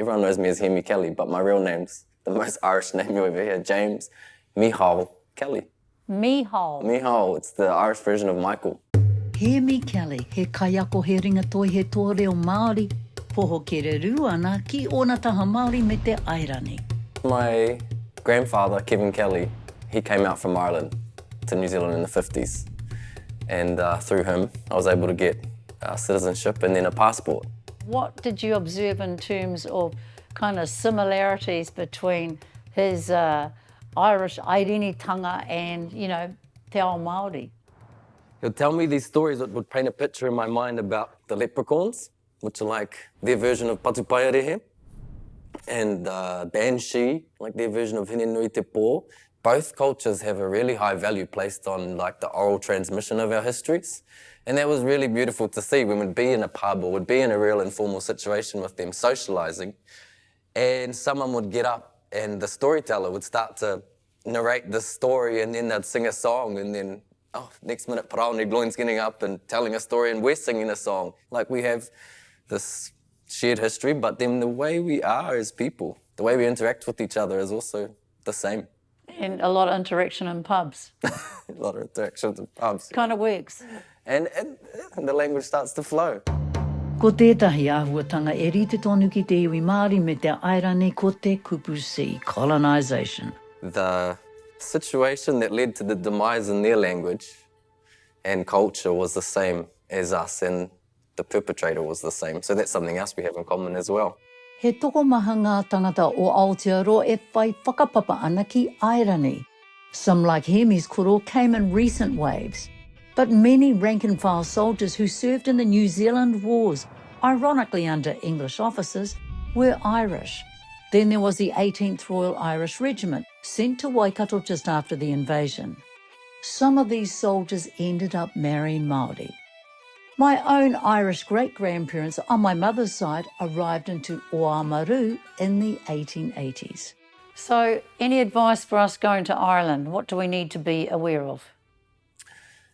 Everyone knows me as Hemi Kelly, but my real name's the most Irish name you'll ever hear, James Micheál Kelly. Micheál. Micheál, it's the Irish version of Michael. Hēmi Kelly, he kaiako, he ringatoi, he toa reo Māori, poho kererū ana ki ōna taha Māori me te Airani. My grandfather, Kevin Kelly, he came out from Ireland to New Zealand in the fifties and through him I was able to get citizenship and then a passport. What did you observe in terms of kind of similarities between his Irish Airenitanga and, you know, te ao Māori? He'll tell me these stories that would paint a picture in my mind about the leprechauns, which are like their version of Patupaiarehe, and the banshee, like their version of Hine-nui-te Pō. Both cultures have a really high value placed on like the oral transmission of our histories. And that was really beautiful to see when we'd be in a pub or would be in a real informal situation with them socializing and someone would get up and the storyteller would start to narrate the story and then they'd sing a song and then oh, next minute Paraone Gloyne's getting up and telling a story and we're singing a song. Like we have this shared history, but then the way we are as people, the way we interact with each other is also the same. And a lot of interaction in pubs. a lot of interactions in pubs. Kind of works. And, and, and the language starts to flow. Ko tētahi āhuatanga e rite tonu ki te iwi Māori me te Airani ko te kupu C, colonisation. The situation that led to the demise in their language and culture was the same as us and the perpetrator was the same. So that's something else we have in common as well. He tokomaha ngā tangata o Aotearoa e whai whakapapa ana ki Airani. Some like Hemi's koro came in recent waves. But many rank-and-file soldiers who served in the New Zealand Wars, ironically under English officers, were Irish. Then there was the 18th Royal Irish Regiment, sent to Waikato just after the invasion. Some of these soldiers ended up marrying Māori. My own Irish great-grandparents on my mother's side arrived into Oamaru in the 1880s. So, any advice for us going to Ireland? What do we need to be aware of?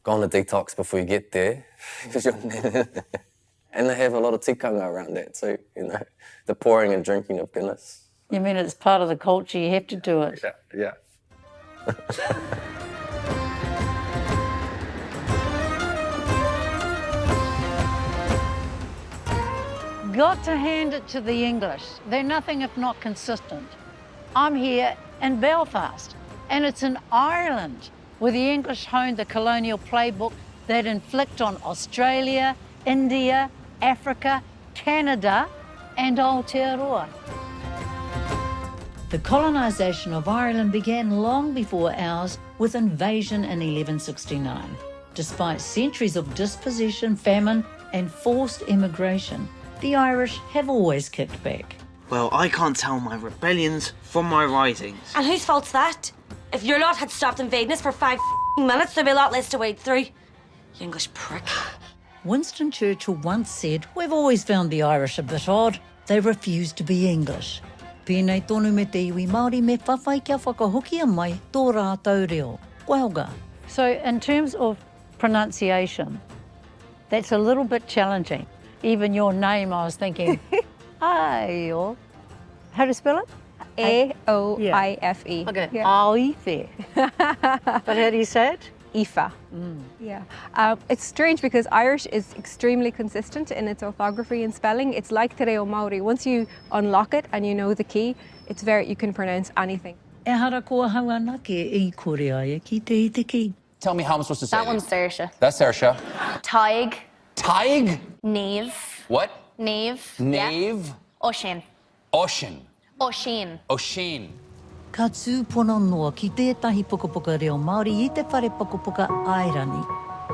Go on a detox before you get there. and they have a lot of tikanga around that too, you know, the pouring and drinking of Guinness. You mean it's part of the culture, you have to do it? Yeah, yeah. Got to hand it to the English. They're nothing if not consistent. I'm here in Belfast, and it's in Ireland where the English honed the colonial playbook that inflict on Australia, India, Africa, Canada, and Aotearoa. The colonisation of Ireland began long before ours with invasion in 1169. Despite centuries of dispossession, famine, and forced immigration, the Irish have always kicked back. Well, I can't tell my rebellions from my risings. And whose fault's that? If your lot had stopped invading us for five minutes, there'd be a lot less to wade through. You English prick. Winston Churchill once said, We've always found the Irish a bit odd. They refuse to be English. Pēnei tonu me te iwi Māori me whawhai kia whakahokia mai tō rātou reo. Gaeilge. So in terms of pronunciation, that's a little bit challenging. Even your name, I was thinking, Aio. How do you spell it? A O I F E. Okay. Yeah. Aoife. but how do you say it? Aoife. Mm. Yeah. Uh, it's strange because Irish is extremely consistent in its orthography and spelling. It's like Te Reo Māori. Once you unlock it and you know the key, it's very, you can pronounce anything. Ehara ko ahau anake i kore ai e kite i te ki. Tell me how I'm supposed to say That one's these. Saoirse. That's Saoirse. Tadhg. Tadhg? Niamh. What? Niamh. Yeah. Niamh? Oisín. Oisin. Oisín. Oisín. Ka tūpono noa ki tētahi pukapuka reo Māori i te whare pukapuka Airani,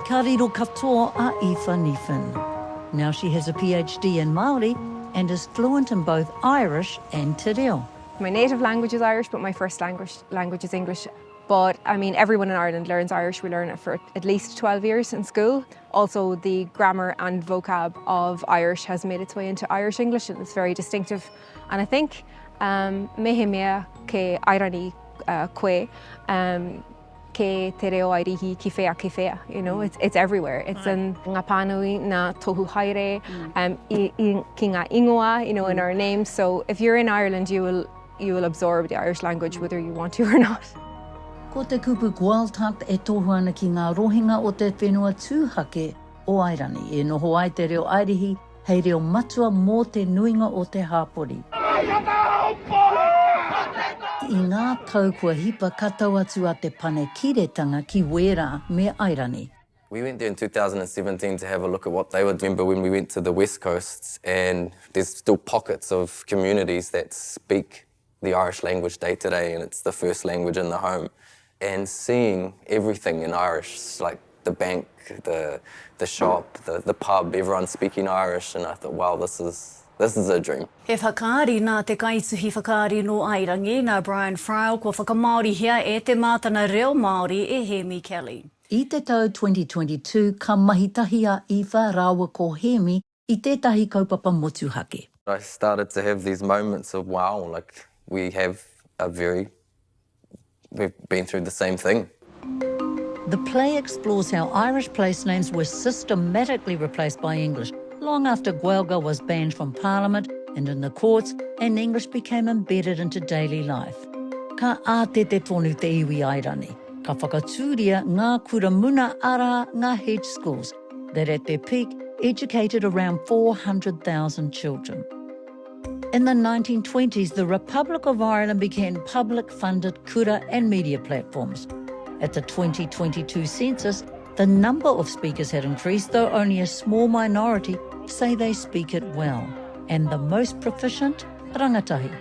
ka riro katoa a Aoife Ní Fhinn. Now she has a PhD in Māori and is fluent in both Irish and Te Reo. My native language is Irish, but my first language, language is English. But I mean, everyone in Ireland learns Irish. We learn it for at least 12 years in school. Also, the grammar and vocab of Irish has made its way into Irish English and it's very distinctive. And I think um, mehemea ke Airani uh, koe, um, kē te reo Airihi ki whea, ki whea, you know, it's, it's everywhere. It's in ngā pānui, ngā tohu haere, um, i, i, ki ngā ingoa, you know, in our names. So if you're in Ireland, you will, you will absorb the Irish language whether you want to or not. Ko te kupu Gaeltacht e tohu ana ki ngā rohenga o te whenua tūhake o Airani e noho ai te reo Airihi hei reo matua mō te nuinga o te hāpori. I ngā tau kua hipa ka tau atu a Te Panekiretanga ki Wērā me Airani. We went there in 2017 to have a look at what they were doing, but when we went to the West Coast and there's still pockets of communities that speak the Irish language day to day and it's the first language in the home. And seeing everything in Irish, like the bank, the, the shop, the, the pub, everyone speaking Irish, and I thought, wow, this is, this is a dream. He whakaari nā te kaituhi whakaari nō Airangi, nā Brian Friel, kua whakamāorihia e te mātana reo Māori e Hēmi Kelly. I te tau 2022 ka mahi tahi a Aoife rāua ko Hēmi i tētahi kaupapa motuhake. I started to have these moments of wow, like we have a very, we've been through the same thing. The play explores how Irish place names were systematically replaced by English long after Gaeilge was banned from Parliament and in the courts and English became embedded into daily life. Ka ātete tonu te iwi Airani. Ka whakatūria ngā kura muna arā ngā hedge schools that at their peak educated around 400,000 children. In the 1920s, the Republic of Ireland began public-funded kura and media platforms. At the 2022 census, the number of speakers had increased, though only a small minority say they speak it well. And the most proficient, rangatahi.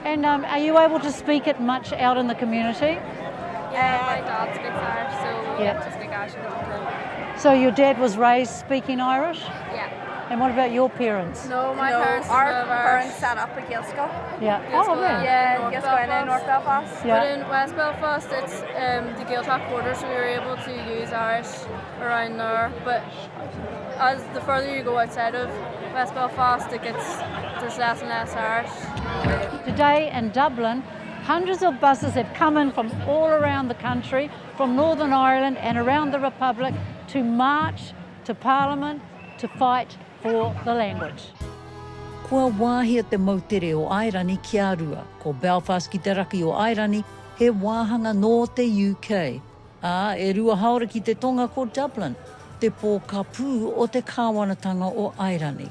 And um, are you able to speak it much out in the community? Yeah, my dad speaks Irish, so we yeah. to speak Irish at So your dad was raised speaking Irish? Yeah. And what about your parents? No, my no, parents. Our parents set up a Gaelscoil. Yeah. Gaelscoil, oh, really? Yeah, Gaelscoil in North Belfast. Yeah. But in West Belfast, it's um, the Gaeltacht border, so we were able to use Irish around there. But as the further you go outside of West Belfast, it gets there's less and less Irish. Today in Dublin, hundreds of buses have come in from all around the country, from Northern Ireland and around the Republic to march to Parliament to fight for the language. Kua wāhia te moutere o Airani kia rua, ko Belfast ki te raki o Airani, he wāhanga nō te UK. Ā, e rua haora ki te tonga ko Dublin, te pōkapū o te kāwanatanga o Airani.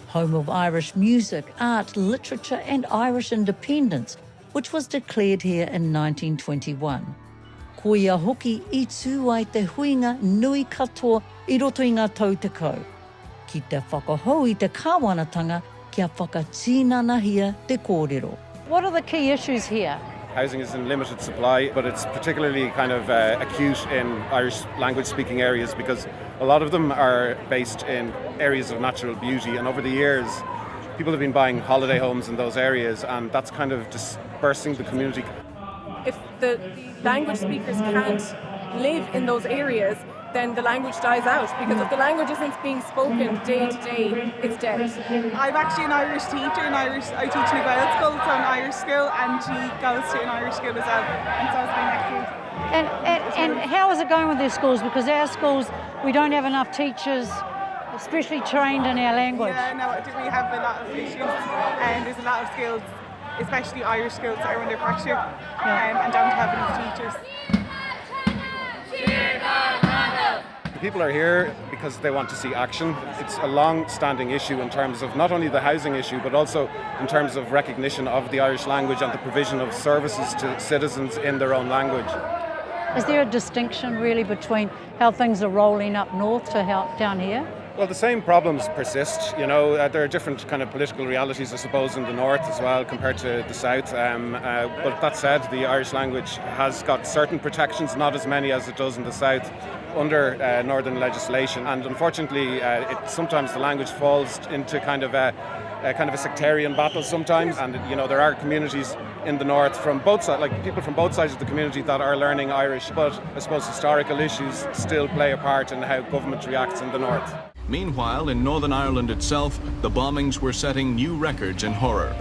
Home of Irish music, art, literature and Irish independence, which was declared here in 1921. Koia hoki i tū ai te huinga nui katoa i roto i ngā tau tekau, ki te whakahou i te kāwanatanga kia whakatinanahia te kōrero. What are the key issues here? Housing is in limited supply, but it's particularly kind of uh, acute in Irish language speaking areas because a lot of them are based in areas of natural beauty. And over the years, people have been buying holiday homes in those areas, and that's kind of dispersing the community. If the language speakers can't live in those areas, then the language dies out because if the language isn't being spoken day to day, it's dead. I'm actually an Irish teacher in Irish I teach in a Gaelscoil, so an Irish school and she goes to an Irish school as well and so is my nephew. And, and, and how is it going with their schools? Because our schools, we don't have enough teachers especially trained in our language. Yeah, no, we have a lot of issues and there's a lot of schools, especially Irish schools that are under pressure yeah. um, and don't have enough teachers. The people are here because they want to see action. It's a long-standing issue in terms of not only the housing issue, but also in terms of recognition of the Irish language and the provision of services to citizens in their own language. Is there a distinction really between how things are rolling up north to how down here? Well, the same problems persist. You know, uh, there are different kind of political realities, I suppose, in the north as well compared to the south. Um, uh, but that said, the Irish language has got certain protections, not as many as it does in the south under uh, northern legislation. And unfortunately, uh, it, sometimes the language falls into kind of a, a kind of a sectarian battle sometimes. And you know, there are communities in the north from both sides, like people from both sides of the community that are learning Irish. But I suppose historical issues still play a part in how government reacts in the north. Meanwhile, in Northern Ireland itself, the bombings were setting new records in horror.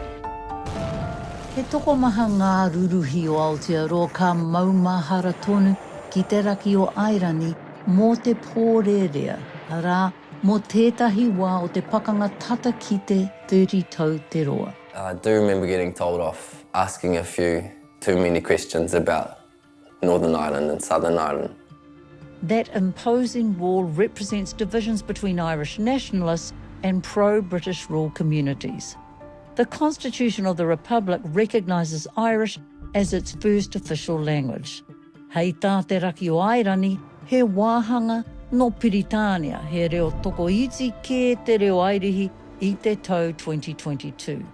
He tokomaha ngā ruruhi o Aotearoa ka maumahara tonu ki te raki o Airani mō te pōrērea, arā, mō tētahi wā o te pakanga tata ki te 30 tau te roa. I do remember getting told off asking a few too many questions about Northern Ireland and Southern Ireland. That imposing wall represents divisions between Irish nationalists and pro-British rule communities. The Constitution of the Republic recognises Irish as its first official language. Hei tā te raki o Airani, he wāhanga nō Piritānia, he reo tokoiti kē te reo Airihi i te tau 2022.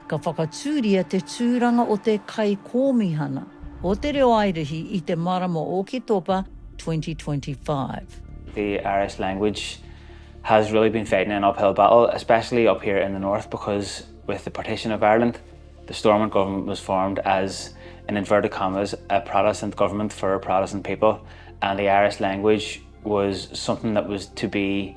Ka whakatūria te tūranga o te Kaikōmihana o te Reo Airihi i te marama o Oketopa 2025. The Irish language has really been fighting an uphill battle, especially up here in the north, because with the partition of Ireland, the Stormont government was formed as, in inverted commas, a Protestant government for a Protestant people, and the Irish language was something that was to be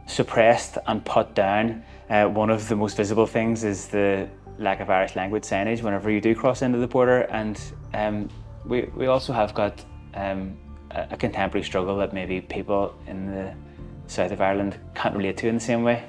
suppressed and put down. Uh, one of the most visible things is the lack of Irish language signage whenever you do cross into the border, and um, we, we also have got um, a, a contemporary struggle that maybe people in the south of Ireland can't relate to in the same way.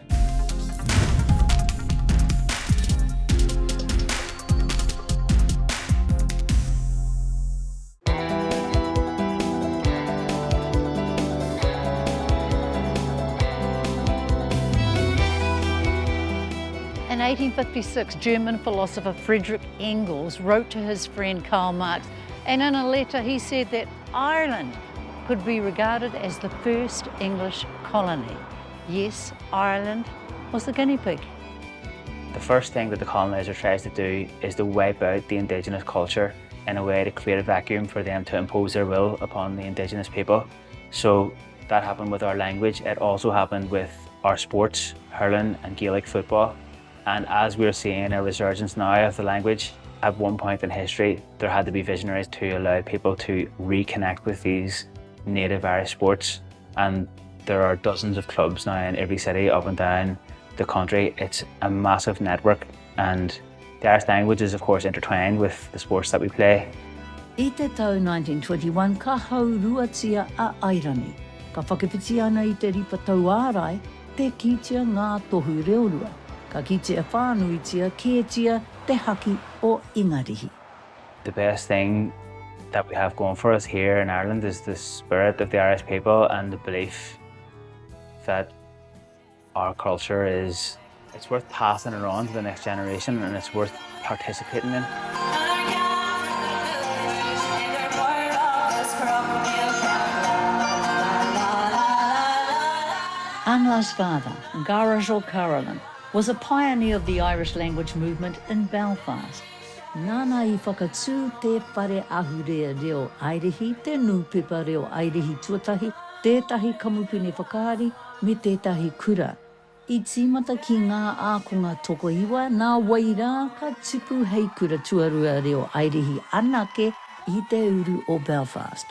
In 1856, German philosopher Frederick Engels wrote to his friend Karl Marx, and in a letter he said that Ireland could be regarded as the first English colony. Yes, Ireland was the guinea pig. The first thing that the colonizer tries to do is to wipe out the indigenous culture in a way to create a vacuum for them to impose their will upon the indigenous people. So that happened with our language. It also happened with our sports, hurling and Gaelic football. And as we're seeing a resurgence now of the language, at one point in history, there had to be visionaries to allow people to reconnect with these native Irish sports. And there are dozens of clubs now in every city up and down the country. It's a massive network and the Irish language is of course intertwined with the sports that we play. I te tau 1921 ka hauruatia a Airani. Ka whakawhiti ana i te ripa tauārai, tē kitea ngā tohu reorua. Ka kitea whānuitia kētia te haki o Ingarihi. The best thing that we have going for us here in Ireland is the spirit of the Irish people and the belief that our culture is it's worth passing it on to the next generation and it's worth participating in. Anla's father, Garage O'Carolan, was a pioneer of the Irish language movement in Belfast. Nāna i whakatū te Whare Ahurea Reo Airihi, te nūpepa reo Airihi tuatahi, tētahi kamupene whakaari, me tētahi kura. I tīmata ki ngā ākonga tokoiwa, nā wai rā ka tipu hei kura tuarua reo Airihi anake i te uru o Belfast.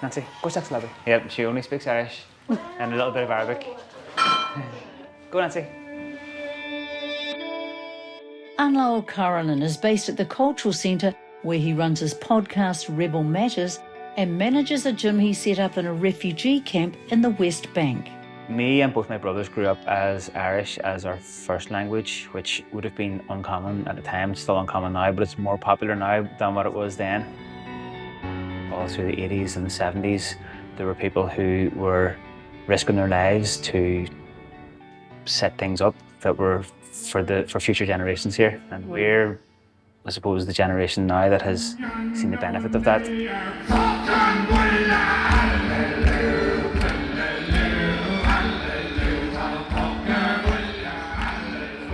Nancy, go sex lobby. Yep, she only speaks Irish and a little bit of Arabic. Go Nancy. Anla O'Carolan is based at the Cultural Centre where he runs his podcast Rebel Matters and manages a gym he set up in a refugee camp in the West Bank. Me and both my brothers grew up as Irish as our first language, which would have been uncommon at the time. It's still uncommon now, but it's more popular now than what it was then. All through the 80s and the 70s, there were people who were risking their lives to set things up that were for the for future generations here. And we're, I suppose, the generation now that has seen the benefit of that.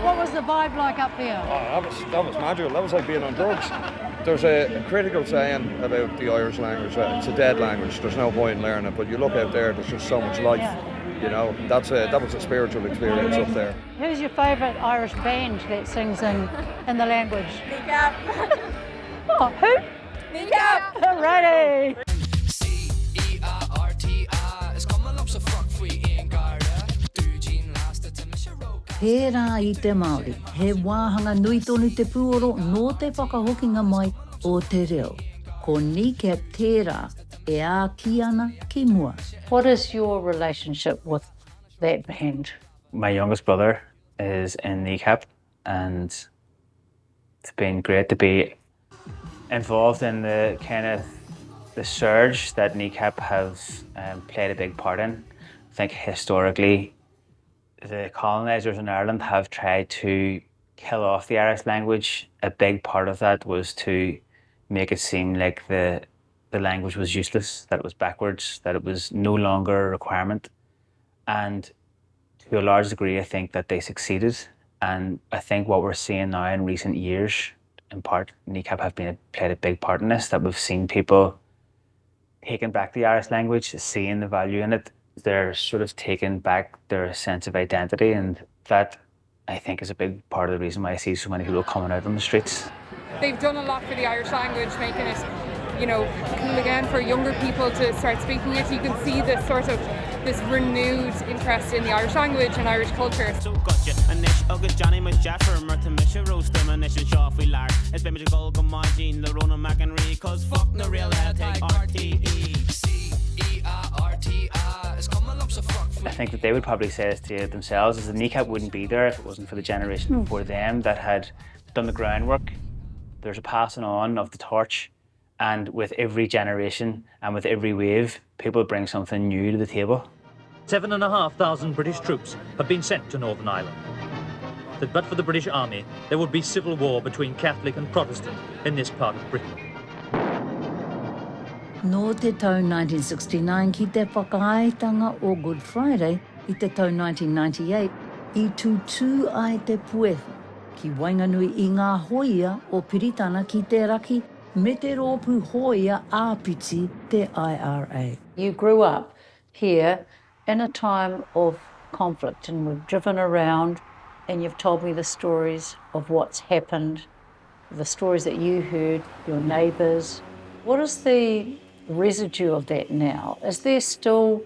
What was the vibe like up there? Oh, that was, that was magical. That was like being on drugs. There's a, a critical saying about the Irish language that it's a dead language. There's no point in learning it. But you look out there, there's just so much life. Yeah. You know, that's a, that was a spiritual experience up there. Who's your favourite Irish band that sings in, in the language? Kneecap. oh, who? Kneecap. Righty. Pērā i te Māori, he wāhanga nui tonu te pūoro nō te whakahokinga mai o te reo. Ko Kneecap tērā e āki ana ki mua. What is your relationship with that band? My youngest brother is in Kneecap and it's been great to be involved in the kind of the surge that Kneecap have um, played a big part in. I think historically the colonizers in Ireland have tried to kill off the Irish language. A big part of that was to make it seem like the the language was useless, that it was backwards, that it was no longer a requirement. And to a large degree, I think that they succeeded. And I think what we're seeing now in recent years, in part, Kneecap have been played a big part in this, that we've seen people taking back the Irish language, seeing the value in it. They're sort of taking back their sense of identity, and that I think is a big part of the reason why I see so many people coming out on the streets. They've done a lot for the Irish language, making it, you know, cool again for younger people to start speaking it. You can see this sort of this renewed interest in the Irish language and Irish culture. I think that they would probably say this to themselves is the Kneecap wouldn't be there if it wasn't for the generation mm. before them that had done the groundwork. There's a passing on of the torch and with every generation and with every wave, people bring something new to the table. 7,500 British troops have been sent to Northern Ireland. That but for the British Army, there would be civil war between Catholic and Protestant in this part of Britain. Nō te tau 1969 ki te whakaaetanga o Good Friday i te tau 1998 i tutū ai te puehu ki waenganui i ngā hōia o Piritana ki te raki me te rōpū hōia āpiti te IRA. You grew up here in a time of conflict and we've driven around and you've told me the stories of what's happened, the stories that you heard, your neighbours. What is the residue of that now? Is there still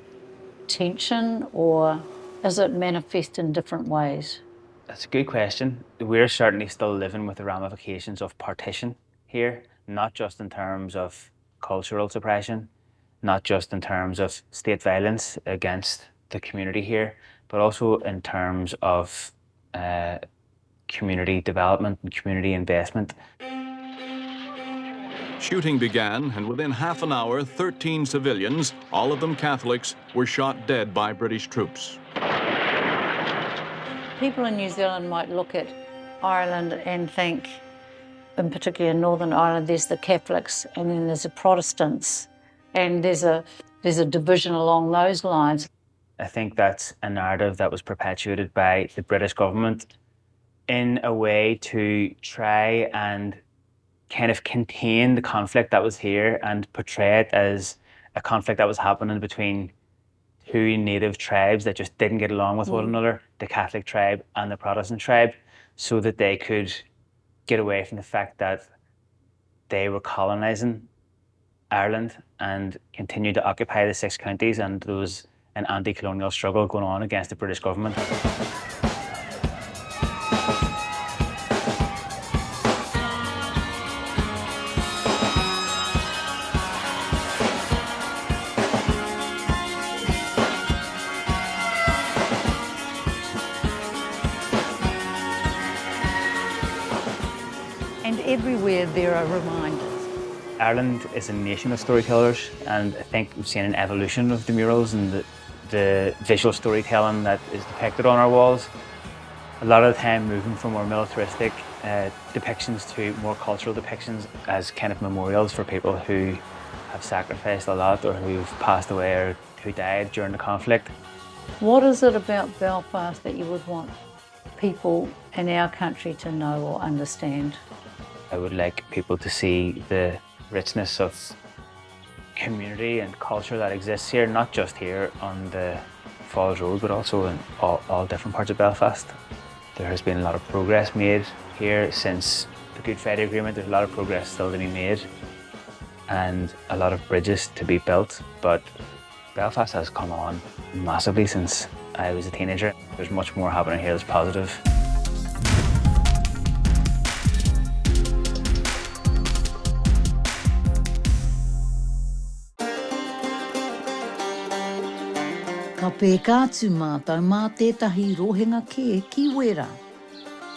tension or is it manifest in different ways? That's a good question. We're certainly still living with the ramifications of partition here, not just in terms of cultural suppression, not just in terms of state violence against the community here, but also in terms of uh, community development and community investment. Shooting began, and within half an hour, 13 civilians, all of them Catholics, were shot dead by British troops. People in New Zealand might look at Ireland and think, in particular in Northern Ireland, there's the Catholics and then there's the Protestants, and there's a there's a division along those lines. I think that's a narrative that was perpetuated by the British government in a way to try and kind of contain the conflict that was here and portray it as a conflict that was happening between two native tribes that just didn't get along with mm. one another, the Catholic tribe and the Protestant tribe, so that they could get away from the fact that they were colonizing Ireland and continued to occupy the six counties and there was an anti-colonial struggle going on against the British government. And everywhere there are reminders. Ireland is a nation of storytellers, and I think we've seen an evolution of the murals and the, the visual storytelling that is depicted on our walls. A lot of the time moving from more militaristic uh, depictions to more cultural depictions as kind of memorials for people who have sacrificed a lot or who've passed away or who died during the conflict. What is it about Belfast that you would want people in our country to know or understand? I would like people to see the richness of community and culture that exists here, not just here on the Falls Road, but also in all, all different parts of Belfast. There has been a lot of progress made here since the Good Friday Agreement. There's a lot of progress still to be made and a lot of bridges to be built, but Belfast has come on massively since I was a teenager. There's much more happening here that's positive. Ka pēka atu mātou mā tētahi rohenga kē ki Wēra.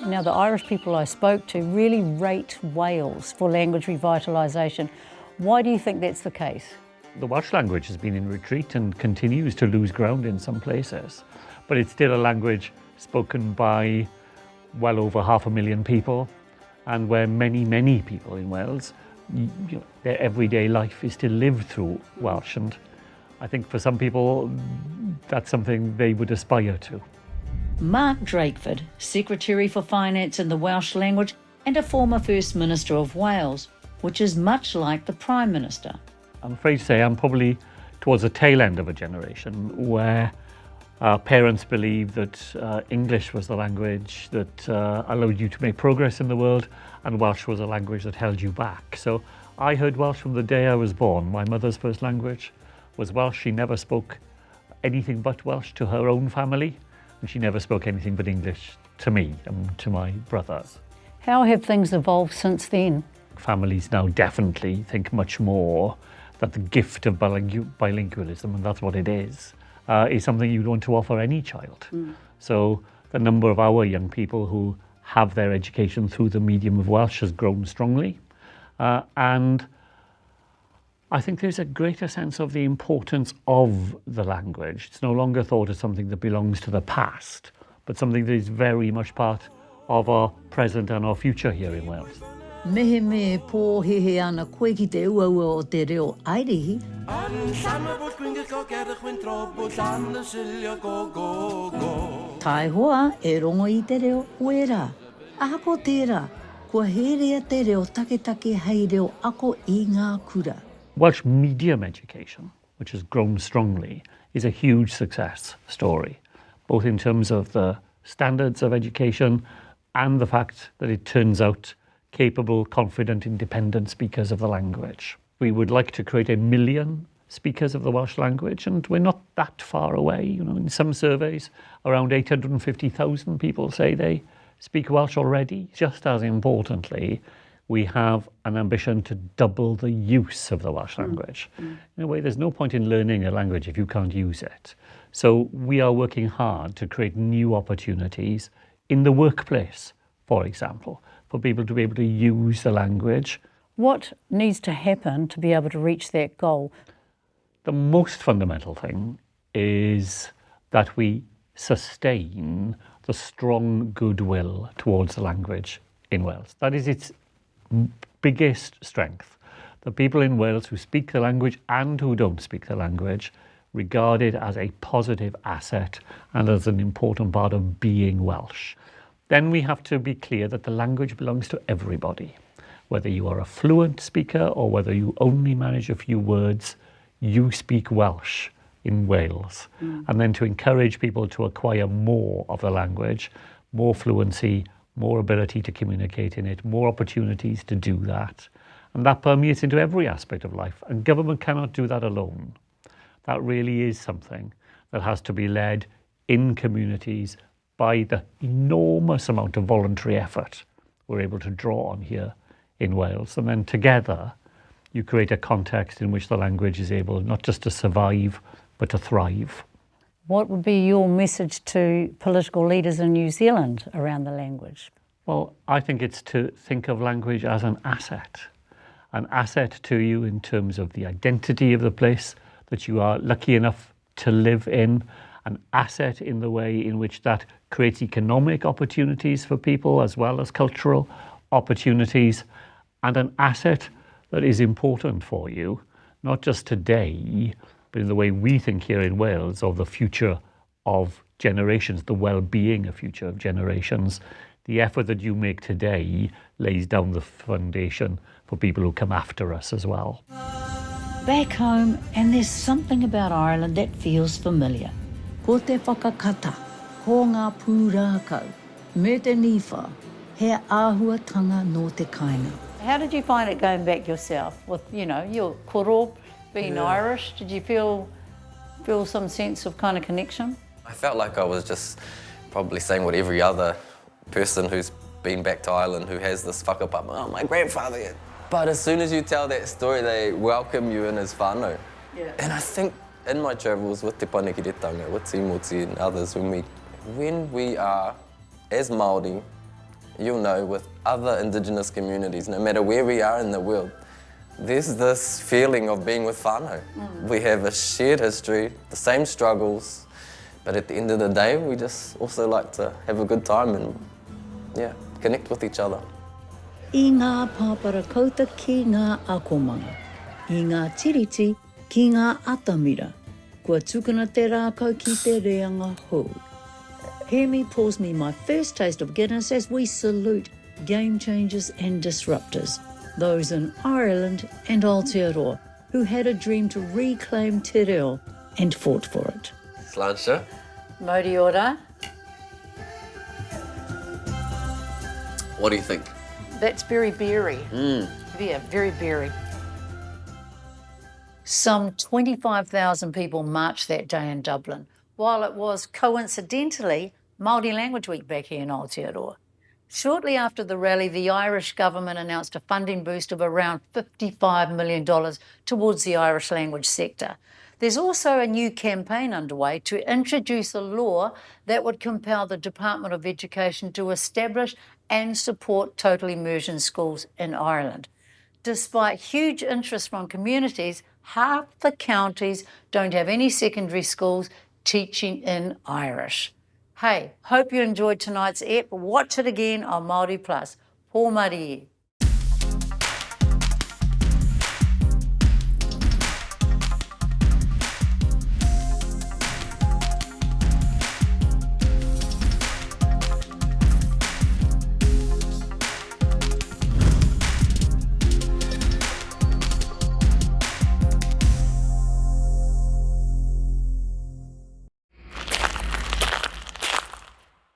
Now the Irish people I spoke to really rate Wales for language revitalisation. Why do you think that's the case? The Welsh language has been in retreat and continues to lose ground in some places, but it's still a language spoken by well over half a million people and where many, many people in Wales, you know, their everyday life is still lived through Welsh. And I think for some people, that's something they would aspire to. Mark Drakeford, Secretary for Finance in the Welsh Language and a former First Minister of Wales, which is much like the Prime Minister. I'm afraid to say I'm probably towards the tail end of a generation where our parents believed that uh, English was the language that uh, allowed you to make progress in the world and Welsh was a language that held you back. So I heard Welsh from the day I was born. My mother's first language was Welsh. She never spoke anything but Welsh to her own family and she never spoke anything but English to me and to my brothers. How have things evolved since then? Families now definitely think much more that the gift of bilingualism, and that's what it is, uh, is something you'd want to offer any child. Mm. So the number of our young people who have their education through the medium of Welsh has grown strongly. Uh, and I think there's a greater sense of the importance of the language. It's no longer thought as something that belongs to the past, but something that is very much part of our present and our future here in Wales. Mehemea e pōhēhē ana koe ki te uaua o te reo Airihi, Taihoa e rongo i te reo Wērā. Ahakoa tērā, kua herea te reo taketake hei reo ako i ngā kura. Welsh medium education, which has grown strongly, is a huge success story, both in terms of the standards of education and the fact that it turns out capable, confident, independent speakers of the language. We would like to create a million speakers of the Welsh language, and we're not that far away. You know, in some surveys, around 850,000 people say they speak Welsh already. Just as importantly, we have an ambition to double the use of the Welsh mm. language. Mm. In a way, there's no point in learning a language if you can't use it. So we are working hard to create new opportunities in the workplace, for example, for people to be able to use the language. What needs to happen to be able to reach that goal? The most fundamental thing is that we sustain the strong goodwill towards the language in Wales. That is its biggest strength. The people in Wales who speak the language and who don't speak the language regard it as a positive asset and as an important part of being Welsh. Then we have to be clear that the language belongs to everybody. Whether you are a fluent speaker or whether you only manage a few words, you speak Welsh in Wales. Mm. And then to encourage people to acquire more of the language, more fluency, more ability to communicate in it, more opportunities to do that. And that permeates into every aspect of life. And government cannot do that alone. That really is something that has to be led in communities by the enormous amount of voluntary effort we're able to draw on here in Wales. And then together, you create a context in which the language is able not just to survive, but to thrive. What would be your message to political leaders in New Zealand around the language? Well, I think it's to think of language as an asset, an asset to you in terms of the identity of the place that you are lucky enough to live in, an asset in the way in which that creates economic opportunities for people as well as cultural opportunities, and an asset that is important for you, not just today, but in the way we think here in Wales of the future of generations, the well-being of future of generations. The effort that you make today lays down the foundation for people who come after us as well. Back home, and there's something about Ireland that feels familiar. Ko te whakakata, ko ngā pūrākau, me te niwha, he āhuatanga nō te kāinga. How did you find it going back yourself with, you know, your koro being yeah. Irish? Did you feel feel some sense of kind of connection? I felt like I was just probably saying what every other person who's been back to Ireland who has this whakapapa, oh, my grandfather. But as soon as you tell that story, they welcome you in as whānau. Yeah. And I think in my travels with Te Panekiretanga, with Timoti and others, when we, when we are, as Māori, you'll know, with other indigenous communities, no matter where we are in the world, there's this feeling of being with whānau. We have a shared history, the same struggles, but at the end of the day, we just also like to have a good time and, yeah, connect with each other. I ngā pāpara kauta ki ngā akomanga, i ngā tiriti ki ngā atamira, kua tukuna te rākau ki te reanga hou. Hemi pours me my first taste of Guinness as we salute game changers and disruptors, those in Ireland and Aotearoa who had a dream to reclaim te reo and fought for it. Sláinte. Mauri ora. What do you think? That's very beery. Yeah, very beery. Some 25,000 people marched that day in Dublin, while it was coincidentally Māori Language Week back here in Aotearoa. Shortly after the rally, the Irish government announced a funding boost of around $55 million towards the Irish language sector. There's also a new campaign underway to introduce a law that would compel the Department of Education to establish and support total immersion schools in Ireland. Despite huge interest from communities, half the counties don't have any secondary schools teaching in Irish. Hey, hope you enjoyed tonight's ep. Watch it again on Māori Plus. Pō Marie.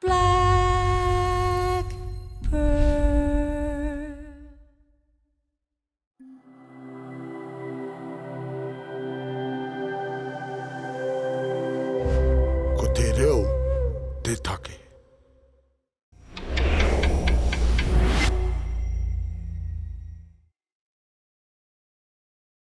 Black pearl. Ko te reo te take.